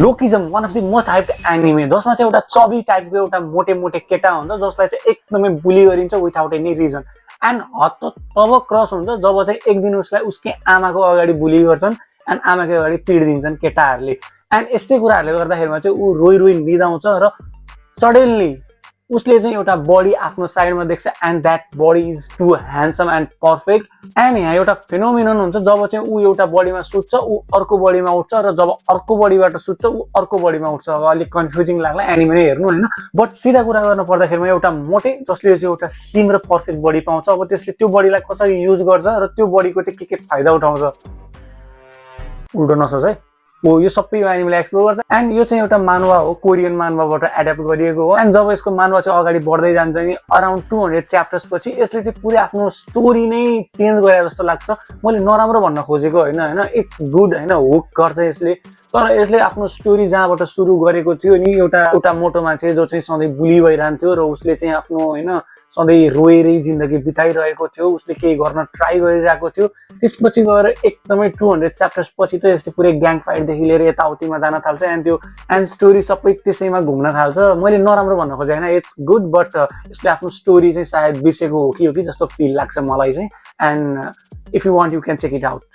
Loki is one of the most hyped anime, जसमा चाहिँ एउटा चबी टाइपको एउटा मोटे मोटे केटा हुन्छ जसलाई चाहिँ एकदमै बुली गरिन्छ विथआउट एनी रिजन। एन्ड हत्त तब क्रस हुन्छ जब चाहिँ एक दिन उसलाई उसकै आमाको अगाडि बुली गर्छन् एन्ड आमाको अगाडि पिड दिन्छन् केटाहरूले। एन्ड यस्तै कुराहरूले गर्दाखेरिमा चाहिँ ऊ रोइ रोइ निदाउँछ र सडनली उसले चाहिँ एउटा बडी आफ्नो साइडमा देख्छ and that body is too handsome and perfect. And यहाँ एउटा फेनोमिनन हुन्छ जब चाहिँ ऊ एउटा बडीमा सुत्छ ऊ अर्को बडीमा उठ्छ र जब अर्को बडीबाट सुत्छ ऊ अर्को बडीमा उठ्छ। अब अलिक कन्फ्युजिङ लाग्ला एनिमे नै हेर्नु होइन, बट सिधा कुरा गर्न पर्दाखेरिमा एउटा मोटे जसले चाहिँ एउटा स्लिम र पर्फेक्ट बडी पाउँछ, अब त्यसले त्यो बडीलाई कसरी युज गर्छ र त्यो बडीको चाहिँ के फाइदा उठाउँछ उल्टो नसोच है। यो सबै एनिमेले एक्सप्लोर गर्छ। एन्ड यो चाहिँ एउटा मानवा हो, कोरियन मानवाबाट एड्याप्ट गरिएको हो। एन्ड जब यसको मानवा चाहिँ अगाडि बढ्दै जान्छ नि अराउन्ड 200 च्याप्टर्स पछि यसले चाहिँ पुरै आफ्नो स्टोरी नै चेन्ज गरे जस्तो लाग्छ। मैले नराम्रो भन्न खोजेको होइन, इट्स गुड होइन, हुक गर्छ यसले। तर यसले आफ्नो स्टोरी जहाँबाट सुरु गरेको थियो नि एउटा मोटो मान्छे जो चाहिँ सधैँ बुली भइरहन्थ्यो र उसले चाहिँ आफ्नो होइन सधैँ रोएरै जिन्दगी बिताइरहेको थियो, उसले केही गर्न ट्राई गरिरहेको थियो। त्यसपछि गएर एकदमै 200 च्याप्टर्स पछि त यसले पुरै ग्याङ फाइटदेखि लिएर यताउतिमा जान थाल्छ एन्ड स्टोरी सबै त्यसैमा घुम्न थाल्छ। मैले नराम्रो भन्न खोजेँ होइन, इट्स गुड, बट यसले आफ्नो स्टोरी चाहिँ सायद बिर्सेको हो कि जस्तो फिल लाग्छ मलाई चाहिँ। And if you want you can check it out.